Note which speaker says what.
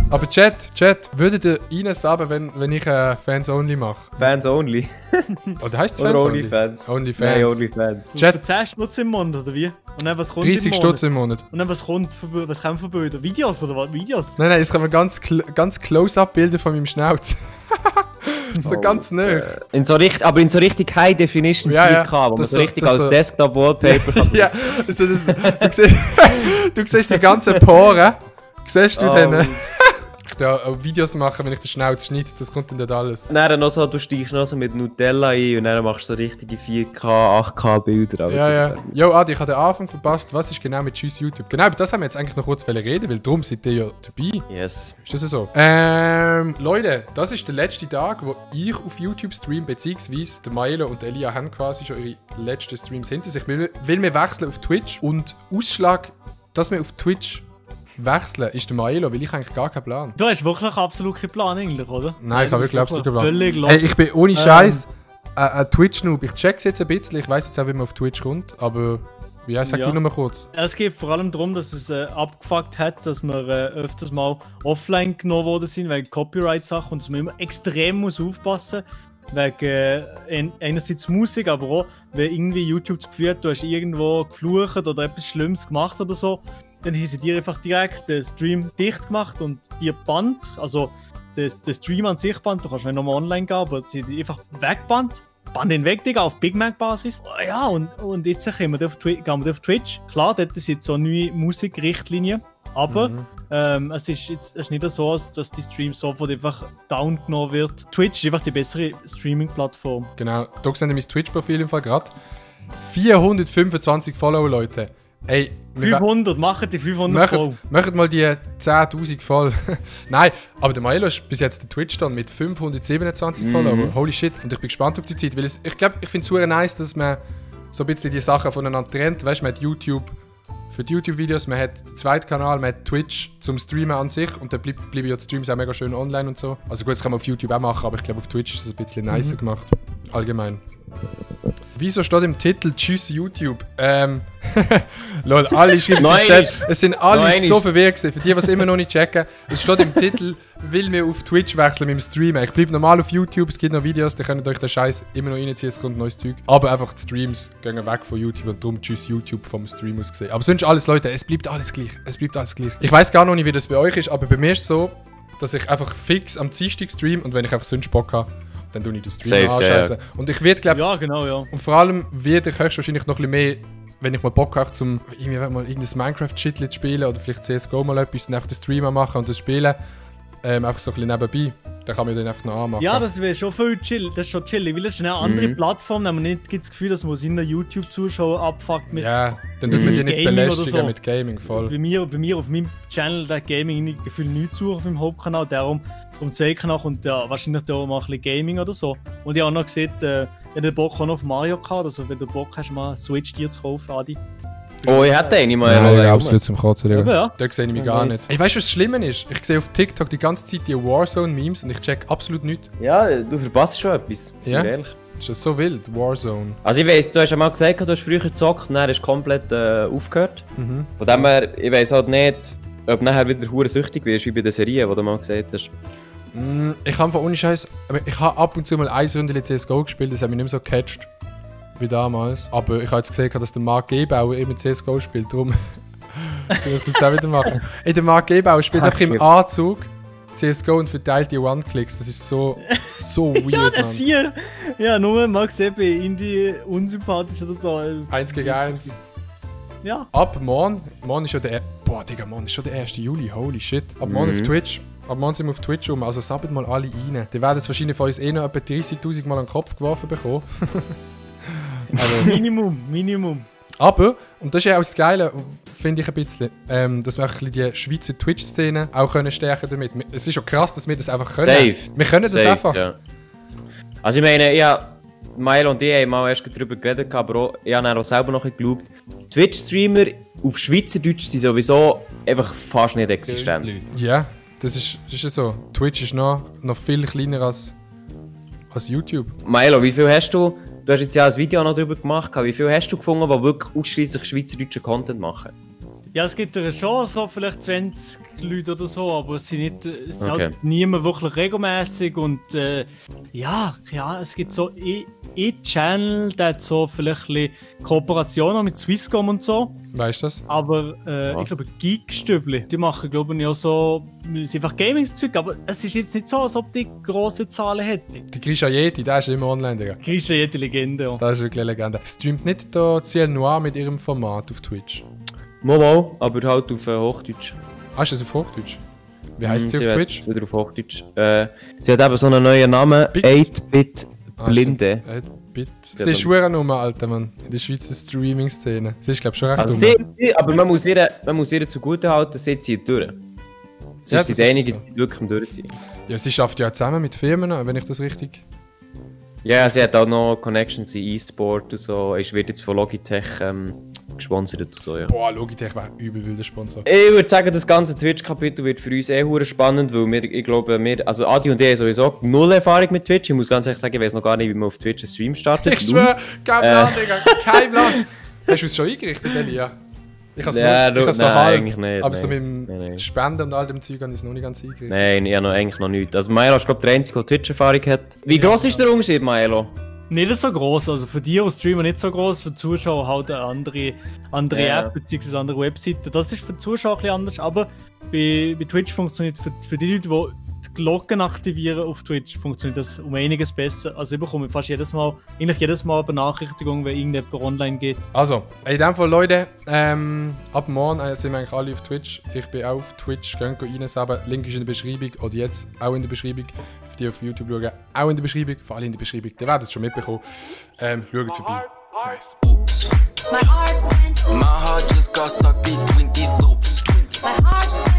Speaker 1: Aber Chat, würdet ihr reinsaben, wenn ich Fans-Only mache?
Speaker 2: Fans-Only?
Speaker 1: Oder heisst es
Speaker 2: Oder
Speaker 1: Fans-Only?
Speaker 2: Onlyfans?
Speaker 1: Onlyfans.
Speaker 2: Nein, Onlyfans.
Speaker 1: Chat.
Speaker 3: Für 10 Stutz im Monat, oder wie? Und dann was kommt
Speaker 1: 30 Stutz im Monat.
Speaker 3: Und dann was kommt für Bilder? Videos oder was? Videos?
Speaker 1: Nein, es kommen ganz Close-Up-Bilder von meinem Schnauz. So ganz nah.
Speaker 2: Aber in so richtig High Definition 4K, wo man so richtig als Desktop-Wallpaper kann.
Speaker 1: Ja, also du siehst die ganzen Poren. Siehst du dann? Ich kann auch Videos machen, wenn ich den Schnauz schneide, das kommt dann dort alles.
Speaker 2: Und dann noch so, du steigst noch so mit Nutella ein und dann machst du so richtige 4K, 8K Bilder.
Speaker 1: Ja. Jo, Adi, ich habe den Anfang verpasst. Was ist genau mit Tschüss YouTube? Genau, über das haben wir jetzt eigentlich noch kurz reden, weil darum seid ihr ja dabei.
Speaker 2: Yes.
Speaker 1: Ist das so? Leute, das ist der letzte Tag, wo ich auf YouTube stream, beziehungsweise der Maelo und der Elia haben quasi schon ihre letzten Streams hinter sich. Weil wir wechseln auf Twitch und Ausschlag, dass wir auf Twitch wechseln, ist der Maelo, weil ich eigentlich gar keinen Plan.
Speaker 3: Du hast wirklich absolut keinen Plan eigentlich, oder?
Speaker 1: Nein, ich habe wirklich absolut keinen Plan.
Speaker 3: Völlig los.
Speaker 1: Hey, ich bin ohne Scheiß ein Twitch-Noob. Ich check's jetzt ein bisschen, ich weiss jetzt auch, wie man auf Twitch kommt, aber ja, sag du noch mal kurz.
Speaker 3: Es geht vor allem darum, dass es abgefuckt hat, dass wir öfters mal offline genommen worden sind wegen Copyright-Sachen und dass man immer extrem muss aufpassen wegen einerseits Musik, aber auch, wenn irgendwie YouTube das Gefühl hat, du hast irgendwo geflucht oder etwas Schlimmes gemacht oder so, dann haben sie dir einfach direkt den Stream dicht gemacht und dir Band, also den Stream an sich Band, du kannst nicht nochmal online gehen, aber sie haben einfach weggebannt. Band den weg, Digga, auf Big Mac-Basis. Ja, und jetzt gehen wir auf Twitch. Klar, dort ist jetzt so eine neue Musikrichtlinie, aber es ist nicht so, dass die Streams sofort einfach down genommen wird. Twitch ist einfach die bessere Streaming-Plattform.
Speaker 1: Genau, da seht ihr mein Twitch-Profil im Fall gerade. 425 Follower, Leute. Ey,
Speaker 3: 500, machen die 500 voll.
Speaker 1: Macht mal die 10.000 voll. Nein, aber der Maelo ist bis jetzt der Twitch-Stand mit 527 Follower. Holy shit. Und ich bin gespannt auf die Zeit, weil ich glaube, ich finde es super nice, dass man so ein bisschen die Sachen voneinander trennt. Weißt du, man hat YouTube für die YouTube-Videos, man hat den zweiten Kanal, man hat Twitch zum Streamen an sich und dann bleiben ja die Streams auch mega schön online und so. Also gut, das kann man auf YouTube auch machen, aber ich glaube, auf Twitch ist das ein bisschen nicer gemacht. Allgemein. Wieso steht im Titel Tschüss YouTube? Lol, alle schreiben es im Chat. Es sind alle so verwirrt gewesen. Für die, die es immer noch nicht checken, es steht im Titel, will mir auf Twitch wechseln mit dem Streamen. Ich bleibe normal auf YouTube, es gibt noch Videos, da könnt ihr euch den Scheiß immer noch reinziehen, es kommt neues Zeug. Aber einfach die Streams gehen weg von YouTube und darum Tschüss YouTube vom Stream aus gesehen. Aber sonst alles, Leute, es bleibt alles gleich. Ich weiß gar noch nicht, wie das bei euch ist, aber bei mir ist es so, dass ich einfach fix am Dienstag stream und wenn ich einfach sonst Bock habe, dann tue ich den Stream anscheißen. Yeah. Und ich werde, glaube
Speaker 3: ja, genau, ja.
Speaker 1: Und vor allem werde ich höchstwahrscheinlich noch ein bisschen mehr, wenn ich mal Bock habe, zum irgendwie mal irgendein Minecraft-Shit zu spielen oder vielleicht CSGO mal etwas und einfach den Streamer machen und das spielen. Einfach so ein bisschen nebenbei. Da kann man dann einfach noch anmachen.
Speaker 3: Ja, das wäre schon viel chill. Das ist schon chillig, weil das ist eine andere Plattform, da man nicht das Gefühl, dass man seine YouTube-Zuschauer abfuckt mit
Speaker 1: ja, dann tut man die nicht belästigen mit Gaming, voll.
Speaker 3: Bei mir auf meinem Channel, der Gaming gefühlt nichts suchen auf meinem Hauptkanal, darum um 2 Kanal kommt ja wahrscheinlich da auch mal ein bisschen Gaming oder so. Und ich habe auch noch gesehen, ich habe den Bock auch noch auf Mario Kart, also wenn du Bock hast, mal eine Switch dir zu kaufen, Adi.
Speaker 2: Oh, ich hätte den nicht mal.
Speaker 1: Nein, absolut zum Kotzen.
Speaker 3: Ja.
Speaker 1: Da sehe ich mich gar nicht. Ey, weißt du, was das Schlimme ist? Ich sehe auf TikTok die ganze Zeit die Warzone-Memes und ich check absolut nichts.
Speaker 2: Ja, du verpasst schon etwas.
Speaker 1: Ja? Ist das so wild, Warzone?
Speaker 2: Also ich weiss, du hast ja mal gesagt, du hast früher gezockt und dann hast du komplett aufgehört. Von dem her, ich weiss halt nicht, ob du nachher wieder hure süchtig wirst, wie bei der Serie, die du mal gesagt hast.
Speaker 1: Ich habe ohne Scheiß, ich habe ab und zu mal eine Runde CSGO gespielt, das hat mich nicht mehr so gecatcht wie damals. Aber ich habe jetzt gesehen, dass der Marc Gebauer eben CSGO spielt, darum will ich das auch wieder machen. Ey, der Marc Gebauer spielt einfach im Anzug CSGO und verteilt die One-Clicks. Das ist so weird,
Speaker 3: ja, das hier. Ja, nur mal gesehen, bei irgendwie unsympathisch oder so.
Speaker 1: 1 gegen 1.
Speaker 3: Ja.
Speaker 1: Ab morgen ist schon der... Boah, Digga, morgen ist schon der 1. Juli, holy shit. Ab morgen auf Twitch. Ab morgen sind wir auf Twitch also sabbet mal alle rein. Die werden es wahrscheinlich von uns noch etwa 30'000 Mal an den Kopf geworfen bekommen.
Speaker 3: Also, Minimum.
Speaker 1: Aber, und das ist ja auch das Geile, finde ich ein bisschen, dass wir auch ein bisschen die Schweizer Twitch-Szene auch können stärken damit. Es ist schon krass, dass wir das einfach können.
Speaker 2: Safe.
Speaker 1: Wir können das
Speaker 2: Safe,
Speaker 1: einfach.
Speaker 2: Ja. Also ich meine, ja, Mael und ich haben mal erst darüber geredet, aber auch, ich habe auch selber noch geschaut. Twitch-Streamer auf Schweizerdeutsch sind sowieso einfach fast nicht existent.
Speaker 1: Ja, das ist ja so. Twitch ist noch viel kleiner als YouTube.
Speaker 2: Maelo, wie viel hast du? Du hast jetzt ja ein Video noch darüber gemacht. Wie viel hast du gefunden, die wirklich ausschließlich schweizerdeutschen Content machen?
Speaker 3: Ja, es gibt ja schon so vielleicht 20 Leute oder so, aber es sind halt niemand wirklich regelmäßig und ja, es gibt so ein Channel, der hat so vielleicht ein bisschen Kooperationen mit Swisscom und so.
Speaker 1: Weißt du das?
Speaker 3: Aber ich glaube, Geekstübli, die machen glaube ich auch so, ist einfach Gaming-Zeug, aber es ist jetzt nicht so, als ob die grosse Zahlen hätten.
Speaker 1: Die Grisha Yeti, der ist immer online, Digga.
Speaker 3: Grisha Yeti Legende. Ja.
Speaker 1: Das ist wirklich eine Legende. Streamt nicht da CL Noir mit ihrem Format auf Twitch?
Speaker 2: Mal, aber halt auf Hochdeutsch.
Speaker 1: Ah, ist das auf Hochdeutsch? Wie heisst sie auf Twitch?
Speaker 2: Wieder auf Hochdeutsch. Sie hat eben so einen neuen Namen, 8-Bit Blinde.
Speaker 1: 8-Bit. Sie ist schwer Nummer, Alter, Mann. In der Schweizer Streaming-Szene. Sie ist, glaube ich, schon recht
Speaker 2: also aber man muss ihr zugute halten, sie zieht durch. Sie ist die einige, die wirklich durchziehen.
Speaker 1: Ja, sie schafft ja zusammen mit Firmen, wenn ich das richtig...
Speaker 2: Ja, sie hat auch noch Connections in E-Sport und so. Ich wird jetzt von Logitech gesponsert und so, ja.
Speaker 1: Boah, Logitech wäre übel wilder Sponsor.
Speaker 2: Ich würde sagen, das ganze Twitch-Kapitel wird für uns hure spannend, weil ich glaube, also Adi und ich haben sowieso null Erfahrung mit Twitch. Ich muss ganz ehrlich sagen, ich weiß noch gar nicht, wie man auf Twitch einen Stream startet.
Speaker 1: Ich schwöre, kein Plan, Digga, kein Plan. Hast du es schon eingerichtet, Elia? Ich habe es so halb,
Speaker 2: eigentlich nicht,
Speaker 1: aber so mit dem Spenden und all dem Zeug habe ich es noch nicht ganz eingerichtet.
Speaker 2: Nein, ich habe eigentlich noch nichts. Also Maelo ist glaube ich der Einzige, der Twitch-Erfahrung hat. Wie gross ist der Unterschied, Maelo?
Speaker 3: Nicht so gross, also für die als Streamer nicht so gross, für die Zuschauer halt eine andere App bzw. andere Webseite. Das ist für die Zuschauer ein bisschen anders, aber bei Twitch funktioniert für die Leute, die die Glocken aktivieren auf Twitch, funktioniert das um einiges besser. Also ich bekomme fast jedes Mal Benachrichtigungen, wenn irgendjemand online geht.
Speaker 1: Also, in dem Fall Leute, ab morgen sind wir eigentlich alle auf Twitch. Ich bin auch auf Twitch, könnt ihr reinschauen. Link ist in der Beschreibung oder jetzt auch in der Beschreibung. Für die auf YouTube schauen, auch in der Beschreibung, für alle in der Beschreibung. Ihr werdet es schon mitbekommen. Schaut vorbei. Nice.
Speaker 4: My heart just got stuck between these loops. My heart went.